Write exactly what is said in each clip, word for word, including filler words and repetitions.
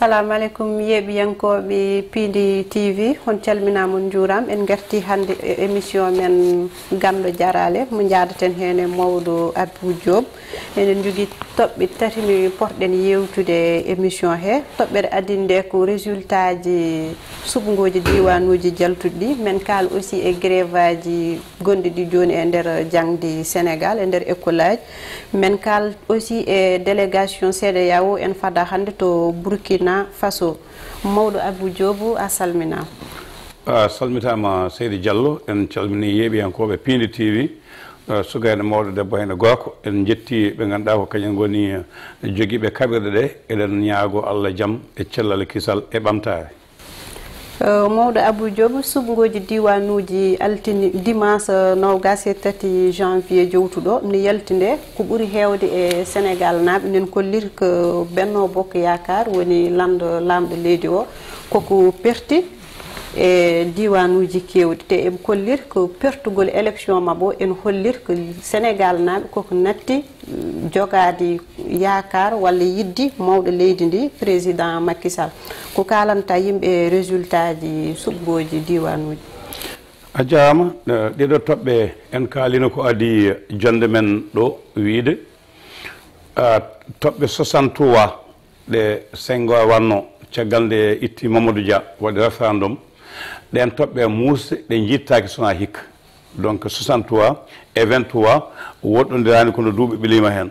Assalamu aleykum, yeeɓiyankooɓe Piindi T V, on calminaama, on njuuraama. En ngartii hannde e émission men Ganndo Jaraale, mo njaadaten heen e mawɗo Abou Diop. Eɗen njogii toɓɓe tati mi potɗen yeewtude e émission he. Toɓɓere adii nde ko résultat ji suɓngooji diiwaanuuji jaltuɗi ɗi. Men kaal aussi e grève aji gonɗi ɗi jooni e nder jaŋde Sénégal, e nder école aji. Men kaal aussi e délégation C E D E A O en fada hannde to Burkina Faso. Mawɗo Abou Diop, a salminaama. A salmitaama, Seydi Diallo. En calminii yeeɓiyankooɓe Piindi T V, eh, sukayɗo, mawɗo, debbo, heen e gorko. En njettii ɓe ngannduɗaa ko kañum ngoni, eh, jogiiɓe kaɓirɗe ɗe. Eɗen ñaagoo Allah jam e cellal e kisal e ɓamtaare. Eh, mawɗo Abou Diop, suɓngooji diiwaanuuji altine, dimanche, eh, noogaas e tati janvier jowtuɗo, ne yalti nde. Ko ɓuri heewde e Senegaalnaaɓe nen kollir ko Benno Bokk Yaakaar woni lanndo laamɗo leydi o, koko perti e diiwaanuuji keewɗi. Te eɓe kollir ko pertugol élection maɓɓe o, ene hollir ko Senegaalnaaɓe koko natti jogaade yaakaar walla yiɗde mawɗo leydi ndi, président Macky Sall. Ko kaalanta yimɓe résultat ji suɓngooji diiwaanuuji? A jaaraama. Eh, ɗeɗo toɓɓe en kaalino ko adii jonnde men ɗo wiyde, ah, toɓɓe soixante-trois ɗe Senghor waɗno caggal nde itti Mamadou Dia, waɗi référendum. Ɗeen toɓɓe muusɗe, ɗe njittaaki so wonaa hikka. Donc soixante-trois e vingt-trois woɗɗondiraani, kono duuɓi ɓiliima heen.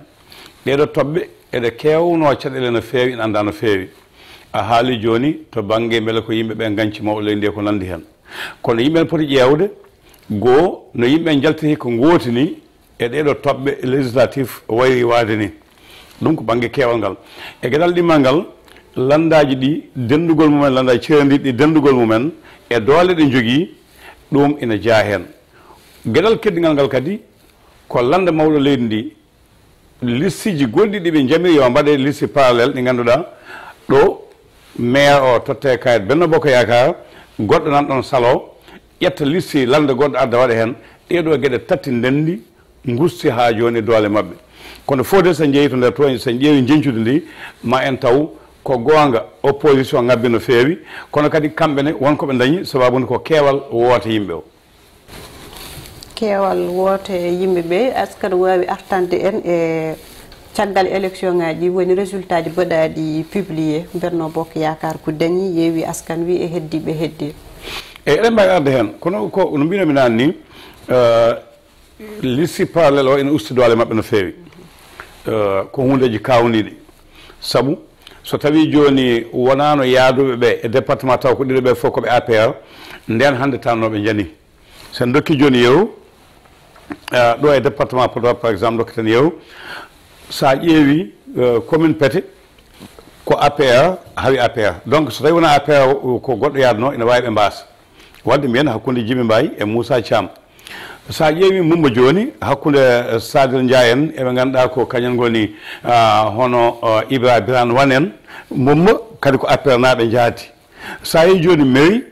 Ɗeeɗo toɓɓe eɗe keewnoo caɗeele no feewi, ina anndaa no feewi. A haali jooni to bannge mbele ko yimɓe ɓe nganci mawɗo leydi ndi e ko nanndi heen. Kono yimɓe ene poti ƴeewde, goo, no yimɓe njaltiri ko ngooti ni e ɗeeɗo toɓɓe législatif wayri waade ni. Ɗum ko bannge keewal ngal. E geɗal ɗimmal ngal, lanndaaji ɗi denndugol mumen, lanndaaji ceereendiiɗi ɗi denndugol mumen e doole ɗe njogii, ɗum ina jeyaa heen. Geɗal keddingal ngal kadi ko lannda mawɗo leydi ndi, listiji goɗɗi ɗi ɓe njamiri yo mbaɗe listi parallèle ɗi ngannduɗaa ɗo maire o totte kayit Benno Bokk Yaakaar, goɗɗo nan ɗon salo, ƴetta listi lannda goɗɗo adda waɗa heen. Ɗeeɗo geɗe tati ndenndi, ngusti haa jooni doole maɓɓe. Kono fof de, so en njehi to nder to, so en ƴeewi njeñcude ndi, ma en taw ko goonga opposition ŋabbi no feewi, kono kadi kamɓe ne won ko ɓe ndañi, sababu nde ko keewal woote yimɓe o. Keewal woote yimɓe ɓe, est-ce que aɗa waawi artande en e caggal élection ŋaaji, woni résultat ji baɗaaɗi publié, Benno Bokk Yaakaar ko dañi, Yewwi Askan Wi e heddiiɓe heddi? E, eɗen mbaawi arde heen, kono ko no mbiynomi naane ni, eh, liste parallèle o ina usti doole maɓɓe no feewi. Eh, ko huundeeji kaawniiɗi. Sabu so tawii jooni wonaano yaaduɓe ɓe e département taw ko ɗiɗo ɓe fof ko ɓe A P R, ndeen hannde tannooɓe njani. So en ndokki jooni yeru, eh, ɗo e département Podor, par exemple, ndokketen yeru, so a ƴeewi, eh, commune Pete, ko A P R hawi A P R. Donc, so tawii wonaa A P R, ko goɗɗo yaadno, ina waawi ɓe mbaasa. Waɗde mbiyen hakkunde Jimi Mbaye e Moussa Thiam. So a ƴeewi Mbumba jooni, hakkunde, eh, Sadir Ndiaye en, eɓe ngannduɗaa ko kañum ngoni, ah, hono, eh, Ibra Birane Wane en, Mbumba kadi ko A P R naaɓe njaadi. So a yii jooni mairie,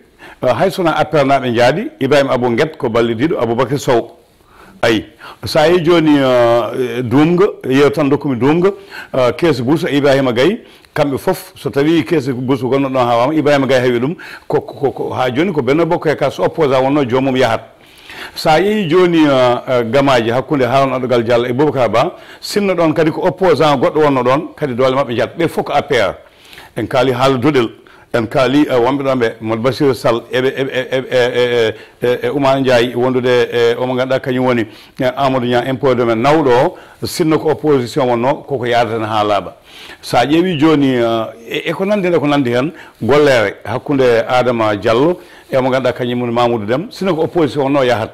eh, hay so wonaa A P R naaɓe njaadi, Ibrahima Abou Nguet ko ballidiiɗo Aboubacry Sow. Ayi, so a yii jooni, eh, Duumga, yeru tan dokkumi Duumga, eh, Kees Buusa, Ibrahima Gaye, kamɓe fof, so tawii Kees Buusa gonno ɗon haawaama, Ibrahima Gaye hawi ɗum, ko, ko, ko, ko, haa jooni ko Benno Bokk Yaakaar, so opposant wonno, joomum yahat. So a yii jooni, eh, eh, gamaaji hakkunde Harouna Adogal Diallo e Boubacar Ba, sinno ɗon kadi ko opposant goɗɗo wonno ɗon, kadi doole maɓɓe njahat. Ɓe fof ko A P R. En kaali haala doɗel, en kaali, eh, wonɓe ɗon ɓe, Mod Basiru Sall, eɓe, eɓe, e, e, e, e, e Oumar Ndiaye, wondude e omo ngannduɗaa kañum woni, eh, Amadou Niang, impôt domaine nawɗo o, sinno ko opposition wonno, koko yaadata haa laaɓa. So a ƴeewi jooni, eh, e, e ko nanndi heen, e ko nanndi heen, golleere hakkunde Adama Diallo e omo ngannduɗaa kañum woni Mamoudou Deme, sinno ko opposition wonno, yahat.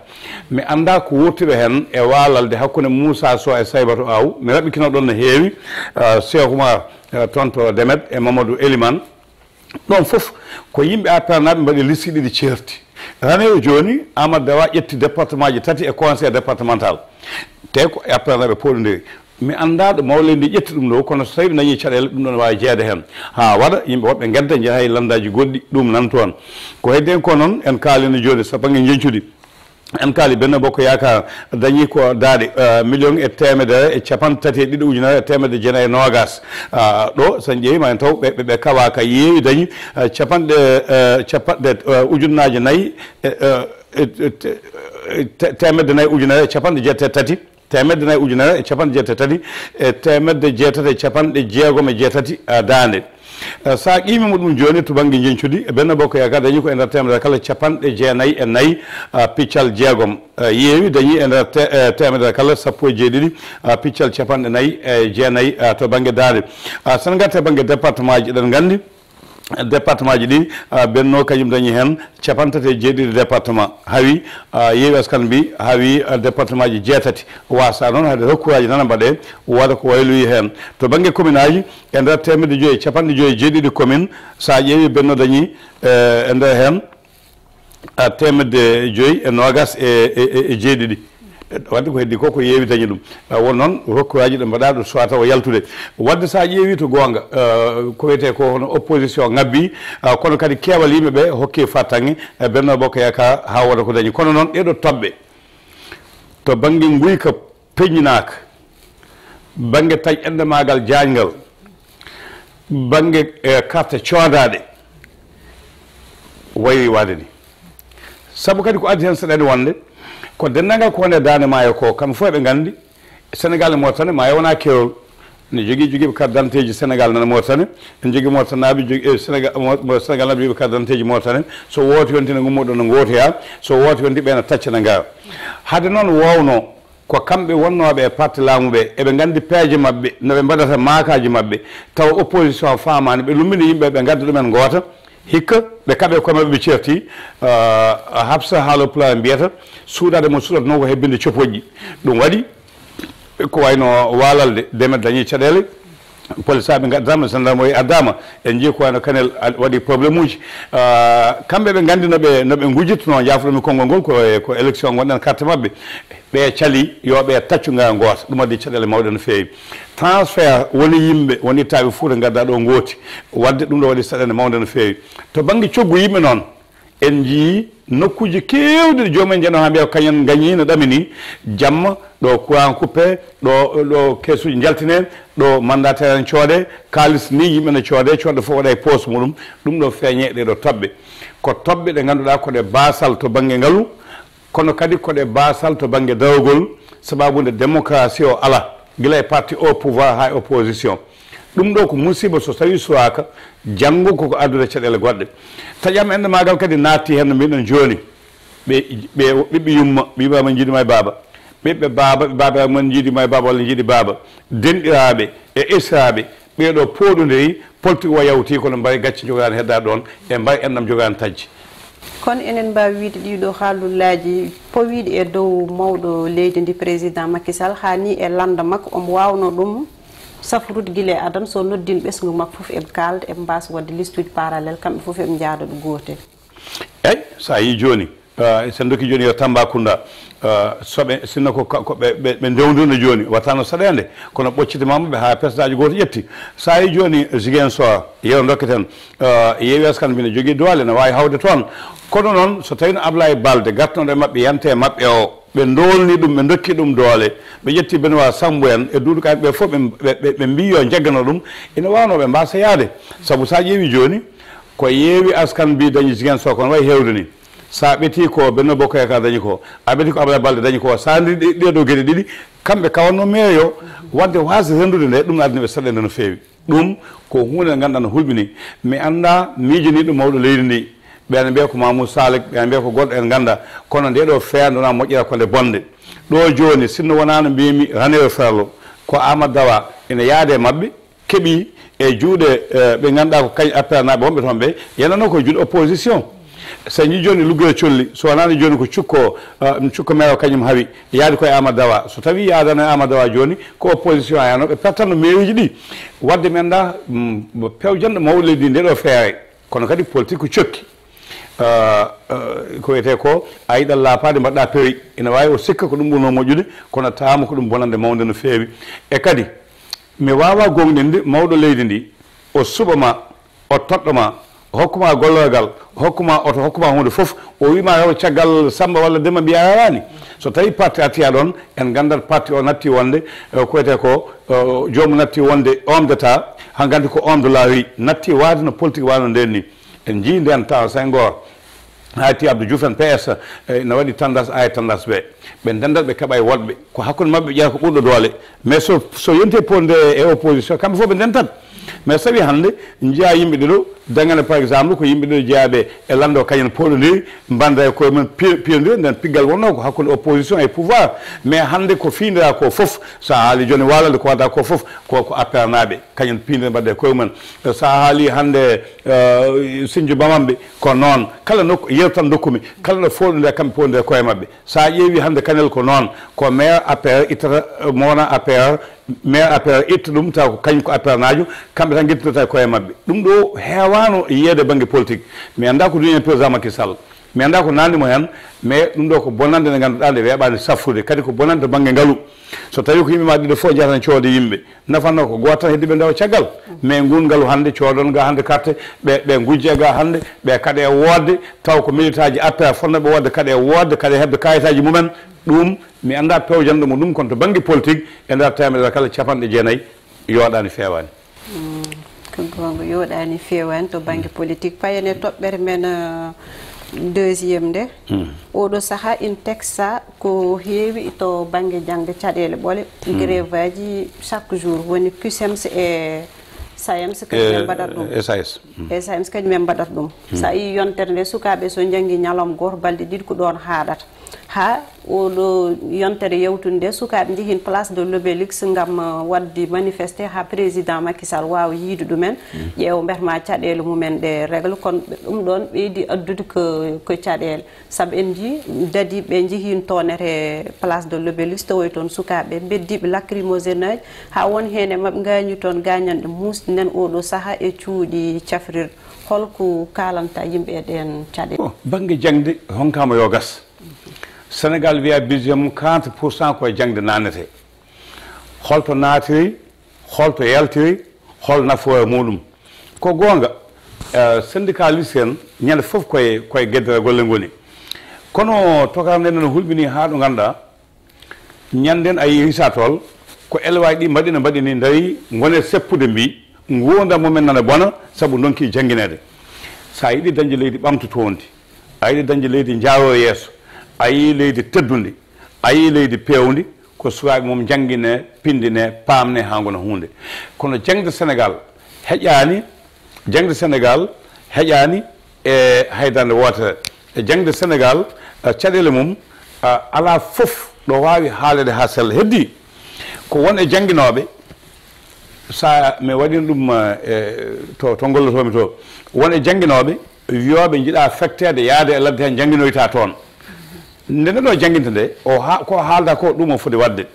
Mi anndaa ko wurti ɓe heen e waalalde hakkunde Moussa Sow e Saybata Aw, mi raɓɓikino ɗon no heewi, eh, Cheikh Oumar, eh, toon to Demet e Mamadou Elimane. Ɗon fof ko yimɓe A P R naaɓe mbaɗi liste ɗiɗi ceerti. Raneeru jooni, Amadou Dawa ƴetti département ji tati e conseil départemental. Te ko A P R naaɓe pooɗondiri. Mi anndaa ɗo mawle ndi ƴetti ɗum ɗo, kono so tawii ɓe dañii caɗeele, ɗum ɗon waawi jeyeede heen. Haa waɗa, yimɓe woɓɓe ngedda, njaha e lanndaaji goɗɗi, ɗum nan toon. Ko heddi heen ko noon, en kaalino jooni so bannge njeñcudi. En kaali Benno Bokk Yaakaar dañi ko daaɗe, eh, million e teemedere e capanɗe tati e ɗiɗi ujunere e teemedde jeenayi e noogas. Ah, ɗo, so en ƴeewi, ma en taw ɓe, ɓe, ɓe kawaaka, yeewi dañi, eh, capanɗe, eh, capanɗe, eh, ujunnaaje nayi, eh, eh, eh, te-, te-, teemedde nayi ujunere e capanɗe jeetati e tati, teemedde nayi ujunere e capanɗe jeetati e tati, e teemedde jeetati e capanɗe jeegom e jeetati, ah, daande. Eh, so a qiimi mo ɗum jooni to bannge njeñcudi, Benno Bokk Yaakaar dañi ko e nder teemedere kala capanɗe jeenayi e nayi, ah, piccal jeegom. Eh, yeewi dañi e nder te-, eh, teemedere kala sappo e jeeɗiɗi, ah, piccal capanɗe nayi e jeenayi, ah, to bannge daande. Ah, so en ngartii e bannge département ji, eɗen nganndi département ji ɗi, ah, Benno kañum dañi heen capanɗe tati e jeeɗiɗi département. Hawi, ah, Yewwi Askan Wi hawi, ah, département ji jeetati. Waasa noon haade recours aji nana mbaɗee, wooda ko wayloyi heen. To bannge commune aji, e nder teemedde joyi e capanɗe joyi e jeeɗiɗi commune, so a ƴeewi Benno dañi, eh, e nder heen, ah, teemedde joyi e noogas e, e, e, e jeeɗiɗi. Wadde ko heddi ko, ko yeewi dañi ɗum. Ah, won noon recours aji ɗo mbaɗaa ɗo suwata o yaltude. Wadde so a ƴeewi to goonga, ah, ko wiyetee ko hono opposition ŋabbi, ah, kono kadi keewal yimɓe ɓe hokki fartaŋŋe, eh, Benno Bokk Yaakaar haa wooda ko dañi. Kono noon ɗee ɗo toɓɓe to bannge nguyka peññinaaka, bannge taƴ enɗe maagal jaañngal, bannge, eh, carte coodaaɗe, wayi waade ni. Sabu kadi ko addi heen saɗeende wonde, ko denndaangal ko woni e daande maayo ko, kamɓe fof eɓe nganndi, Sénégal e Mauritanie maayo wonaa keerol. Ne jogii jogiiɓe carte d'identité ji Sénégal nana Mauritanie, ene jogii Mauritanie naaɓe, jogii, eh, Sénégal, Mo-, Mo-, Sénégal naaɓe jogiiɓe carte d'identité ji Mauritanie, so woote yontii ne ngummoo ɗo ne ngootoyaa, so woote yontii ɓe ne tacca ne ngaara. Hade noon woownoo, ko kamɓe wonnooɓe e parti laamu ɓe, eɓe nganndi peeje maɓɓe, no ɓe mbaɗata maakaaji maɓɓe, tawa opposition faamaani, ɓe lummina yimɓe, ɓe ngadda ɗumen ngoota, hikka ɓe kaɓe koye maɓɓe, ɓe ceerti. Ah, Hafsa haalo Pulaar mbiyata, suuɗaade mo suuɗatanoo ko hebbinde copoƴƴi. Ɗum waɗi ko wayno waalalde, demet dañi caɗeele, polisaaɓe ngaddama, gendarmerie addama, en njii ko wayno Kanel a-, waɗi problème uji. Ah, kamɓe ɓe nganndi no ɓe, no ɓe ngujjitnoo, njaafo-ɗon mi konngol ngol, ko, ko élection ngonɗen carte maɓɓe. Ɓe cali yo ɓe taccu ngaya ngoota. Ɗum addi caɗeele mawɗe no feewi. Transfert woni yimɓe, woni ittaaɓe Fuuta ngadda ɗo ngooti. Wadde ɗum ɗo waɗi saɗeende mawnde no feewi. To bannge coggu yimɓe noon, en njii nokkuuji keewɗi ɗi joomum en njanoo haa mbiya ko kañum en ngañi no ɗamini. Jamma, ɗo courant coupé, ɗo, ɗo keesuuji njaltine, ɗo mandataire en coode, kaalis ni yimɓe no coode, coodɗo fof waɗa e poos muɗum. Ɗum ɗo feeñe ɗee ɗo toɓɓe. Ko toɓɓe ɗe ngannduɗaa ko ɗe baasal to bannge ngalu, kono kadi ko ɗe baasal to bannge darogol, sababu nde démocratie o ala, gila e parti au pouvoir haa e opposition. Ɗum ɗo ko musiba so tawii suwaaka, janngo koko addude caɗeele goɗɗe. Taƴam enɗe maagal kadi naatti heen no mbiɗen jooni. Ɓe, ɓe, ɓiɓɓe yumma, ɓe wiyaama njiɗi ma e baaba. Ɓiɓɓe baaba, ɓe baaba mum njiɗi ma e baaba walla njiɗi baaba. Denɗiraaɓe e esiraaɓe, ɓee ɗo pooɗondiri, politique o yawti, kono mbay gacce jogaani hedda ɗoon, e mbay enɗam jogaani taƴde. Kono enen mbaawi wiyde ɗii ɗoo haalullaaji powiiɗi e dow mawɗo leydi ndi, président Macky Sall, haa nii e lannda makko, omo waawnoo ɗum safrude gila e adan, so noddii ɓesngu makko fof eɓe kaalda, eɓe mbaasa waɗde listuuji parallèle, kamɓe fof eɓe njaada ɗo gootel. Eey, so a yii jooni, ah, so en ndokki jooni yo Tambacounda, ah, so ɓe, sinno ko ka-, ko ɓe, ɓe, ɓe ndewndino jooni, waɗtaano saɗeende, kono ɓocciti ma maɓɓe haa peesdaaji gooto ƴetti. So a yii jooni Ziguinchor, yeru ndokketen, ah, Yewwi Askan Wi ne jogii doole, ne waawi hawde toon. Kono noon, so tawii no Ablaye Balde gartanoɗo e maɓɓe, yante e maɓɓe o, ɓe ndoolni ɗum, ɓe ndokki ɗum doole, ɓe ƴetti Benoît Sambou en e Doudou Ka en, ɓe fof ɓe, ɓe, ɓe, ɓe mbii yo njeggano ɗum, ina waawnoo ɓe mbaasa yahde. Sabu so a ƴeewi jooni, ko Yewwi Askan Wi dañi Ziguinchor, kono wayi heewde ni. So a ɓetii ko Benno Bokk Yaakaar dañi ko, a ɓetii ko Abdoulaye Balde dañi ko, so a renndii ɗe-, ɗee ɗoo geɗe ɗiɗi, kamɓe kawatnoo mairie o, waɗde waasde renndude nde, ɗum addani ɓe saɗeende no feewi. Ɗum ko huunde nde ngannduɗaa no hulɓinii. Mi anndaa miijaniiɗo mawɗo leydi ndi. Ɓe ene mbiya ko Mamoudou Saleh, ɓe ene mbiya ko goɗɗo, en nganndaa. Kono ndee ɗoo feere nde wonaa moƴƴere, ko nde bonde. Ɗo jooni, sinno wonaano mbiimi Ranero Ferlo, ko Amadou Dawa ina yaade e maɓɓe, keɓi e juuɗe, eh, ɓe ngannduɗaa ko kañ A P R naaɓe wonɓe toon ɓe, yenanoo ko juuɗe opposition. So a yii jooni Lugguere Colli, so wonaano jooni ko cukko, eh, cukko maire o kañum hawi, yaadi ko e Amadou Dawa. So tawii yaadano e Amadou Dawa jooni, ko opposition a yanoo, ɓe pertanno mairie ji ɗi. Waɗde mi anndaa, mm, pewjanɗo mawɗo leydi ndi nde ɗo feere. Kono kadi politique ko cokki. Ah, ah, ko wiyetee ko, a yiɗat laapaade, mbaɗɗaa pewi. Ina waawi o sikka ko ɗum ɓurnoo moƴƴude, kono tawama ko ɗum bonannde mawnde no feewi. E kadi, mi waawaa goongɗinde mawɗo leydi ndi, o suɓa ma, o toɗɗo ma, o hokkuma gollorgal, o hokkuma oto, o hokkuma hunde fof, o wima rewa caggal Samba walla Demba, mbiya rewani. So tawi parti arti ha ɗon, en gandat parti o natti wonde, eh, ko wiyete ko, eh, joomu natti wonde homme d'État, hankkadi ko homme de la rue, natti waade no politique wano nden ni. En jii nden temps Senghor, Ayti Abdou Diouf en P S, eh, no waɗi tendance A e tendance B. Ɓe ndendat, ɓe keɓa e woɗɓe. Ko hakkunde maɓɓe ɓe ƴeewa ko ɓurɗo doole. Mais so, so yonti e ponde e opposition, kamɓe fof ɓe ndentat. Mais so tawi hannde njiya yimɓe ɗiɗo, dagana par exemple ko yimɓe ɗiɗo jeeyaɓe e lanndo kañum poɗondiri, mbanda e koye mum pi-, piyondiri, nden piggal wonno ko hakkunde opposition e pouvoir. Mais hannde ko fiindira ko fof, sa haali joni waalande ko wadda ko fof, ko, ko A P R naaɓe, kañum piindira mbadda e koye mum. Sa haali hannde, eh, Sinjo Bamamɓe, ko noon. Kala nokku, yewtan dokkumi, kala no foɗondira kamɓe poɗondira koye maɓɓe. Sa ƴeewi hannde Kanel ko noon, ko maire A P R ittata, eh, mo wona A P R, maire A P R itta ɗum, taw ko kañum ko A P R naajo, kamɓe tan ngettindata e koye maɓɓe. Ɗum ɗo heewano yiyeede bannge politique. Mi annda ko duñen président Macky Sall. Mi annda ko nanndi mo heen, mais ɗum ɗo ko bonannde nde ngannduɗaa nde weeɓaani safrude. Kadi ko bonannde to bannge ngalu. So tawi ko yimɓe ma ɗiɗo fof njahatan coode yimɓe, nafanno ko gooto tan heddi ɓe ndewa caggal. Mais ngun ngalu hannde coodon ga hannde carte, ɓe, ɓe ngujje ga hannde, ɓe kaɗe e woodde, taw ko militaji A P R fonnooɓe woodde kaɗe e woodde, kaɗe heɓde kayitaji mumen. Ɗum mi annda pewjanɗo mo ɗum, kono to bannge politique e nder teemedere kala capanɗe jeenayi yooɗaani feewaani. Mm, ko goonga, yooɗaani feewaani to bannge politique. Payen e toɓɓere men, eh, deuxième nde. Mm. Oɗo saha in teksa ko heewi to bannge jaŋde caɗeele ɓole, mm, grève aji chaque jour, woni CUSEMS e SAEMS kañum en mbaɗat ɗum. E S A S. Mm. E SAEMS kañum en mbaɗat ɗum. Mm. Sa yi yontere nde, sukaaɓe so njanngi ñalawma gooto, balɗe ɗiɗi ko ɗoon haaɗata. Haa oɗo yontere yawtunde, sukaaɓe njehin Place de l'Obélisque ngam, uh, waɗde manifesté haa président Macky Sall waawa yiide ɗumen, mm, ƴeewa mbiyat ma caɗeele mumen ɗe règle, kono ɓe, ɗum ɗoon ɓeydi addude ko, ko caɗeele. Sabu en njii dadiiɓe njehin toon e Place de l'Obélisque, tawoy toon sukaaɓe mbeddiiɓe lacrymogène aji, haa won heen e maɓɓe ngaañi toon gaañanɗe muusɗe, nden oɗo sahaa e cuuɗi cafrirɗe. Holko kaalanta yimɓe e ɗeen caɗeele? Bon, bannge jaŋde honkaama yo gas. Sénégal wiya budget mum quarante pour cent ko e jaŋde naatnetee. Holto naatiri, holto yaltiri, hol nafoore muɗum? Ko goonga, eh, syndicaliste en ñande fof koye, koye geddere golle ngoni. Kono tokara nde no hulɓini haa ɗo ngannduɗaa, ñanden a yii Richard Toll, ko élevage ɗi mbaɗi no mbaɗi ni, ndawi ngone seppude mbi, nguurndam mumen nana bona sabu ndonki janngineede. So a yiɗi dañde leydi ɓamtotoondi, a yiɗi dañde leydi njaaroo yeeso, a yii leydi teddundi, a yii leydi peewndi, ko sukaaɓe mum njanngine, pinndine, paamne haa ngona huunde. Kono jaŋde Senegaal heƴaani, jaŋde Senegaal heƴaani e hay darnde wootere. E jaŋde Senegaal, eh, caɗeele mum, eh, alaa fof ɗo waawi haalede haa sella. Heddii ko won e jannginooɓe, so mi waɗiino ɗum, eh, to, to ngollotoomi to, won e jannginooɓe wiyooɓe njiɗa fekteede yaade e ladde heen, njannginoyta toon. Nde neɗɗo jannginte nde, o ha-, ko haalda ko, ɗum o foti waɗde.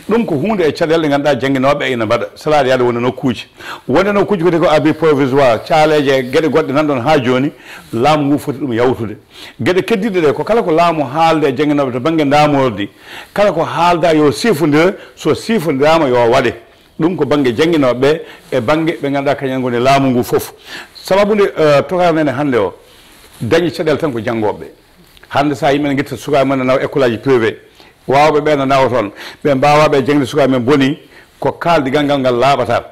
Ɗum ko huunde e caɗeele ɗe ngannduɗaa jannginooɓe ina mbaɗa, salaade yaade wonde nokkuuji. Wonde nokkuuji ko wiyetee ko abri provisoire, caaleeje e geɗe goɗɗe nan ɗoon haa jooni, laamu ngu foti ɗum yawtude. Geɗe keddiiɗe ɗe, ko kala ko laamu haalda e jannginooɓe to bannge ndaamordi, kala ko haalda yo siifondire, so siifondiraama yo waɗe. Ɗum ko bannge jannginooɓe ɓe e bannge ɓe ngannduɗaa kañum en ngoni laamu ngu fof. Sababu nde, eh, tokara nene hannde o dañi caɗeele tan ko janngooɓe ɓe. Hannde so yimɓe ne ngitta sukaaɓe mum ne nawa école aji privé, waawɓe ɓe ne nawa toon, ɓe mbaawaa ɓe jaŋde sukaaɓe men boni, ko kaaldigal ngal ngal laaɓataa.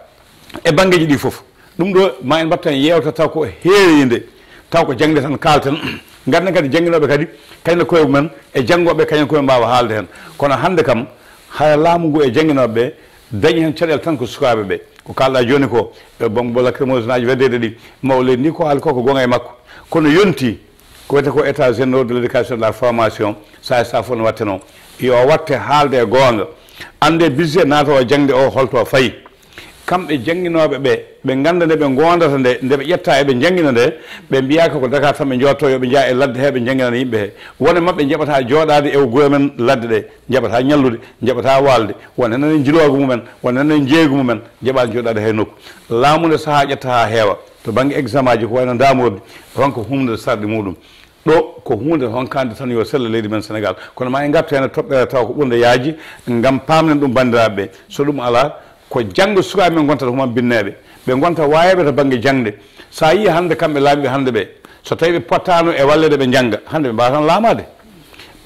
E banngeeji ɗi fof, ɗum ɗo ma en mbaɗ tan yeewta taw ko heerinde, taw ko jaŋde tan kaalten. Ngannden kadi jannginooɓe kadi, kañum e koye mumen, e janngooɓe kañum koye mbaawa haalde heen. Kono hannde kam, hara laamu ngu e jannginooɓe ɓe dañi heen caɗeele tan ko sukaaɓe ɓe. Ko kaalɗaa jooni ko, e bombe lacrymogène aji weddeede ɗi, maw leydi ndi ko haali ko, ko goonga e makko. Kono yonti, ko wiyetee ko États généraux de l'éducation et de la formation, so a, so a fof no waɗtenoo. Yo waɗte haalde e goonga. Annde budget naatoowo jaŋde o holto fayi. Kamɓe jannginooɓe ɓe, ɓe ngannda nde ɓe ngoondata nde, nde ɓe ƴetta eɓe njanngina nde, ɓe mbiyaaka ko Dakar tan ɓe njooɗotoo, yo ɓe njah e ladde he ɓe njannginana yimɓe he. Won e maɓɓe njaɓataa jooɗaade e gure men ladde ɗe, njaɓataa ñallude, njaɓataa waalde, won heen nana njiloogu mumen, won heen nana njeeygu mumen, njaɓaani jooɗaade hay nokku. Laamu nde sahaa ƴetta haa heewa, to bannge examen aji ko wayno ndaamordi, ronka humnude sarɗi muɗum. Ɗo ko huunde honkaande tan yo sella leydi men Senegaal. Kono ma en ngartu heen e toɓɓere tawa ko ɓurnde yaaji, ngam paamnen ɗum banndiraaɓe ɓe. So ɗum alaa, ko janngo sukaaɓe men ngontata ko maa binneeɓe. ɓe ngonta wayeɓe to bannge jaŋde. So a yii hannde kamɓe laamiiɓe hannde ɓe, so tawii ɓe pottaano e walleede ɓe njannga, hannde ɓe mbaawata laamaade.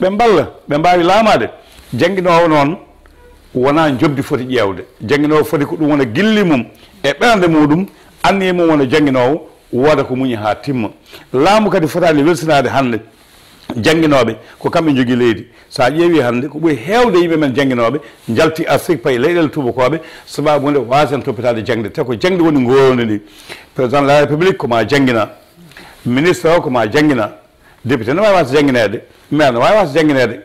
Ɓe mballa, ɓe mbaawi laamaade. Jannginoowo noon wonaa njoɓdi foti ƴeewde. Jannginoowo foti ko ɗum wona gilli mum e ɓernde muɗum, anniye mum wona jannginoowo, wooda ko muñi haa timma. Laamu kadi fotaani welsinaade hannde jannginooɓe, ko kamɓe njogii leydi. So a ƴeewii hannde, ko ɓuri heewde yimɓe men jannginooɓe njalti Afrik, payi leyɗeele tuubakooɓe, sabaabu nde waasa en toppitaade jaŋde, te ko jaŋde woni ngoorndi ndi. Président de la République ko maa janngina, ministre o ko maa janngina, député ne waawi waasa janngineede, maire ne waawi waasa janngineede,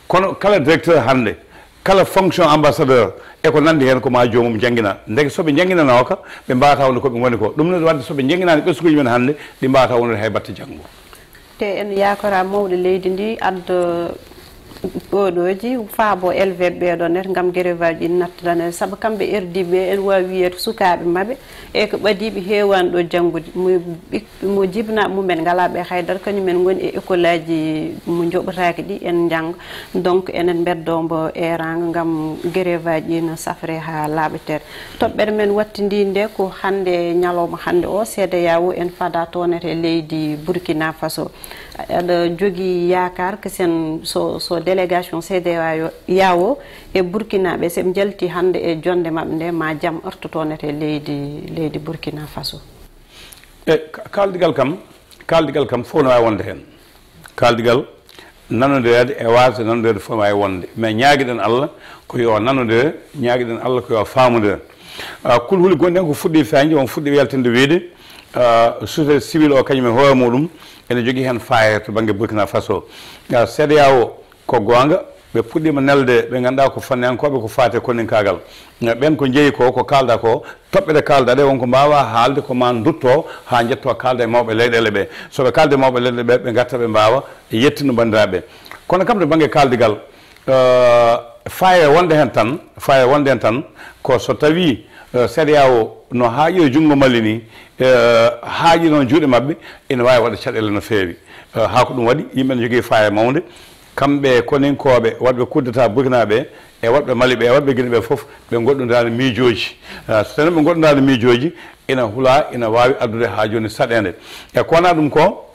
kono kala directeur hannde, kala fonction ambassadeur e ko nanndi heen ko maa joomum janngina. Ndeke so ɓe njannginanooka, ɓe mbaawata wonde ko ɓe ngoni ko. Ɗum ne waɗde so ɓe njannginaani ɓesnguuji men hannde, ɗi mbaawata wonde hay batte janngo. Te en yaakora mawɗo leydi ndi adda ɓoɗooji faabo élève ɓeeɗo net ngam grève aji ɗi nattana en. Sabu kamɓe R D B en waawi wiyeede sukaaɓe maɓɓe e ko ɓadiiɓe heewaani ɗo janngude. Mo ɓik-, mo jibinaaɓe mumen ngalaa ɓe haydara, kañumen ngoni e école aji mo njoɓataake ɗi en njannga. Donc enen mbeddoo mbo eeraanga ngam grève aji ɗi no safre haa laaɓa tere. Toɓɓere men wattindi nde ko hannde, ñalawma hannde o, C D A O en fada toonete leydi Burkina Faso. Aɗa jogii yaakaar que sen so, so délégation C D A O e Burkinaaɓe, so ɓe njalti hannde e jonnde maɓɓe nde, ma jam artu toonete leydi, leydi Burkina Faso? E ka-, kaaldigal kam, kaaldigal kam fof no waawi wonde heen. Kaaldigal nanondireede e waasde nanondireede fof no waawi wonde. Mais ñaagiɗen Allah ko yo nanondire, ñaagiɗen Allah ko yo faamondire. Ah, kulhuli gonɗi heen ko fuɗɗii feeñde, on fuɗɗii yaltinde wiyde, ah, société civile o kañum e hoore muɗum ene jogii heen faayre to bannge Burkina Faso. Ah, C D A O ko goonga, ɓe puɗɗiima nelde ɓe ngannduɗaa ko fanniyankooɓe ko faati e koninkaagal. Eh, ɓeen ko njeyi ko, ko kaalda ko, toɓɓe ɗe kaalda ɗe, won ko mbaawa haalde ko maa ndutto haa njetto kaalda e mawɓe leyɗeele ɓe. So ɓe kaalda e mawɓe leyɗeele ɓe, ɓe ngarta ɓe mbaawa yettino banndiraaɓe. Kono kam to bannge kaaldigal, eh, faayre wonde heen tan, faayre wonde heen tan ko so tawii, eh, C D A O no haaƴi e junngo Mali ni, eh, haaƴi noon juuɗe maɓɓe, ina waawi waɗde caɗeele no feewi. Eh, haa ko ɗum waɗi, yimɓe ne njogii faayre mawnde. Kamɓe koninkooɓe, waɗɓe coup d'État Burkina ɓe, e waɗɓe Mali ɓe, e waɗɓe Guinée ɓe fof, ɓe ngoɗɗondiraani miijooji. Ah, so tawii ɓe ngoɗɗondiraani miijooji, ina hula, ina waawi addude haa jooni saɗeende. E ko wonaa ɗum ko,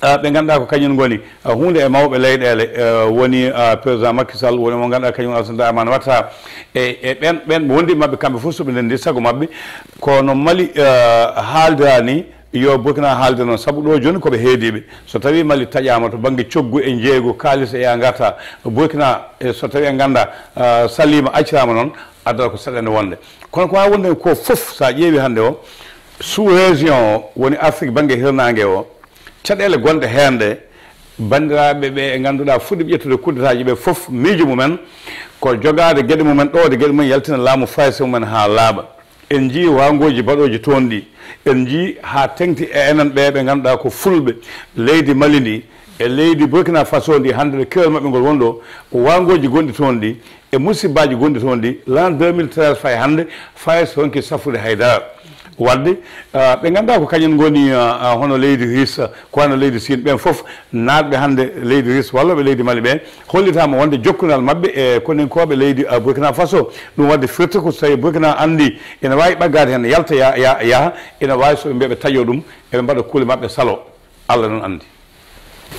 ah, ɓe ngannduɗaa ko kañum ngoni, ah, huunde e mawɓe leyɗeele, eh, woni, ah, président Macky Sall, woni mo ngannduɗaa kañum Alassane Dramane Ouattara. E, e ɓeen, ɓeen wondiiɓe maɓɓe kamɓe fof so ɓe ndenndi sago maɓɓe, kono Mali, eh, haaldiraani, yo Burkina haalde noon, sabu ɗo jooni ko ɓe heediiɓe. So tawii Mali taƴaama to bannge coggu e njeeygu, kaalis e yaa ngarta, Burkina, e so tawii en ngannda, ah, saliima, acciraama noon, addata ko saɗeende wonde. Kono ko waawi wonde ko fof, so a ƴeewi hannde o, sous-région o woni Afrique bannge hirnaange o, caɗeele gonɗe heen ɗe, banndiraaɓe ɓe e ngannduɗaa fuɗɗiiɓe ƴettude coup d'État ji ɓe fof, miijo mumen ko jogaade geɗe mumen, ɗoowde geɗe mumen, yaltina laamu Farayse mumen haa laaɓa. En njiyii waangooji baɗooji toon ɗi. En njiyii haa teŋti e enen ɓee ɓe ngannduɗaa ko fulɓe leydi Mali ndi e leydi Burkina Faso ndi, hannde ɗo keewal maɓɓe ngol woni ɗo, waangooji gonɗi toon ɗi e musibbaaji gonɗi toon ɗi, l'an deux mille treize fayi hannde, Farayse ronki safude hay dara. Waɗde, ah, ɓe ngannduɗaa ko kañum ngoni, ah, ah, hono leydi Russe, ko wano leydi Siin, ɓeen fof naatɓe hannde leydi Russe walla ɓe leydi Mali ɓe, hollitaama wonde jokkondal maɓɓe e koninkooɓe leydi, ah, Burkina Faso. Ɗum waɗde firti ko so tawii Burkina anndi ina waawi ɓaggaade heen, yalta ya-, ya-, yaha, ina waawi so ɓe mbiya ɓe taƴoo ɗum, eɓe mbaɗa kuule maɓɓe salo. Allah noon anndi.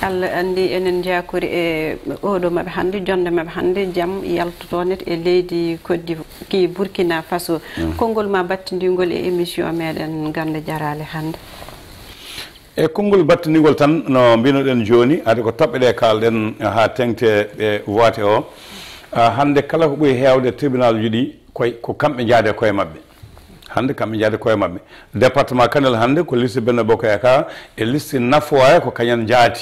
Allah anndi, enen njaakori e oɗo maɓɓe hannde, jonnde maɓɓe hannde, jam yaltoto net e leydi Côte d'Ivoire, ki Burkina Faso. Mm. Konngol ma battindingol e émission meɗen Gannde Jaraale hannde. E konngol battindingol tan, no mbinoɗen jooni, hade ko toɓɓe ɗe kaalɗen haa teŋti e woote o. Ah, hannde kala ko ɓuri heewde tribunal ji ɗi, koy, ko kamɓe njaade koye maɓɓe. Hannde kamɓe njaade koye maɓɓe. Département Kanel hannde ko liste Benno Bokk Yaakaar e liste Nafoore ko kañum njaadi.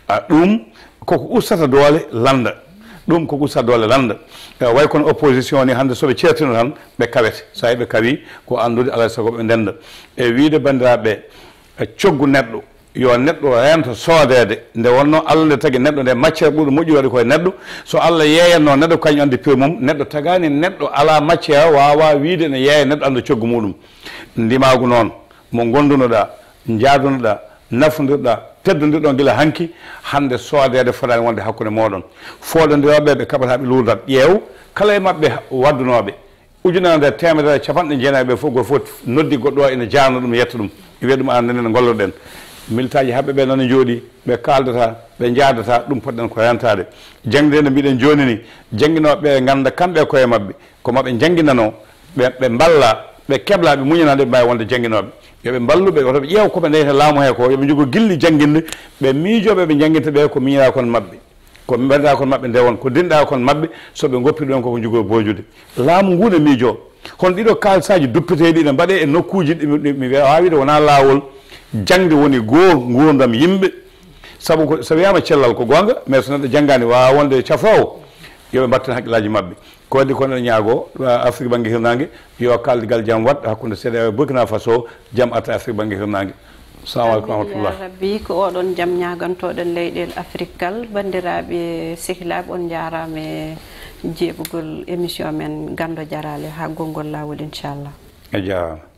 Ah, ɗum koko ustata doole lannda. Ɗum koko ustata doole lannda. Eh, way kono opposition ni hannde so ɓe ceertino tan ɓe kawete. So tawi ɓe kawi ko anndude alaa e sago ɓe ndennda. E wiyde banndiraaɓe ɓe, e coggu neɗɗo, yo neɗɗo reento soodeede. Nde wonnoo Allah nde tagi neɗɗo nde, matière ɓurɗo moƴƴude waɗi koye neɗɗo. So Allah yeeyatnoo neɗɗo, kañum anndi piyo mum, neɗɗo tagaani neɗɗo alaa matière waawaa wiyde ene yeeya neɗɗo annda coggu muɗum. Ndimaagu noon, mo ngondunoɗaa, njaadunoɗaa, nafondirɗaa, teddondirɗon gila hanki, hannde soodeede fotaani wonde hakkunde mooɗon. Fooɗondirooɓe ɓe kaɓataa ɓe luurdat, ƴeew kala e maɓɓe waddunooɓe, Ujunere e teemedere e capanɗe jeenayi ɓe fof, gooto fof noddi goɗɗo o, ina jaarna ɗum, yetta ɗum, wiya ɗum, "Aan nene no ngolloɗen." Militaaji haɓɓe ɓe nana njooɗi, ɓe kaaldata, ɓe njaadata, ɗum poɗɗen ko rentaade. Jaŋde nde mbiɗen jooni ni, jannginooɓe ɓe ngannda kamɓe e koye maɓɓe, ko maɓe njannginanoo, ɓe, ɓe mballa, ɓe kebla, ɓe muñana, ɓe mbaawi wonde jannginooɓe. Yo ɓe mballu ɓe, woto ɓe ƴeew ko ɓe ndeyta laamu he ko, yo ɓe njogo gilli jannginde, ɓe miijoo ɓe ɓe njannginta ɓe ko miñiraa kon maɓɓe. Ko mbaɗiraa kon maɓɓe nde won, ko dinɗaa kon maɓɓe, so ɓe ngoppii ɗum ko ko njogoo boojude. Laamu ngu ne miijoo. Hono ɗiɗo kaalisaaji duppeteeɗi ina mbaɗee e nokkuuji ɗi mi, mi, mi waawi wiide wonaa laawol. Jaŋde woni goo nguurndam yimɓe. Sabu ko, so wiyaama cellal ko goonga, mais so neɗɗo janngaani waawaa wonde cafoowo, yo ɓe mbattan hakkillaaji maɓɓe. Ko waɗi ko eɗen ñaagoo, uh, Afrik bannge hirnaange, yo kaaldigal jam waɗ hakkunde C E D E A e Burkina Faso, jam arta Afrik bannge hirnaange. Salamu aleykum wa rahmatullah. Amin ya rabbi, ko oɗon jam ñaagantooɗen leyɗeele Afrik kal. Banndiraaɓe sehilaaɓe, on njaaraama e jeeɓugol émission men Ganndo Jaraale. Haa gonngol laawol, inchallah. A jaaraama.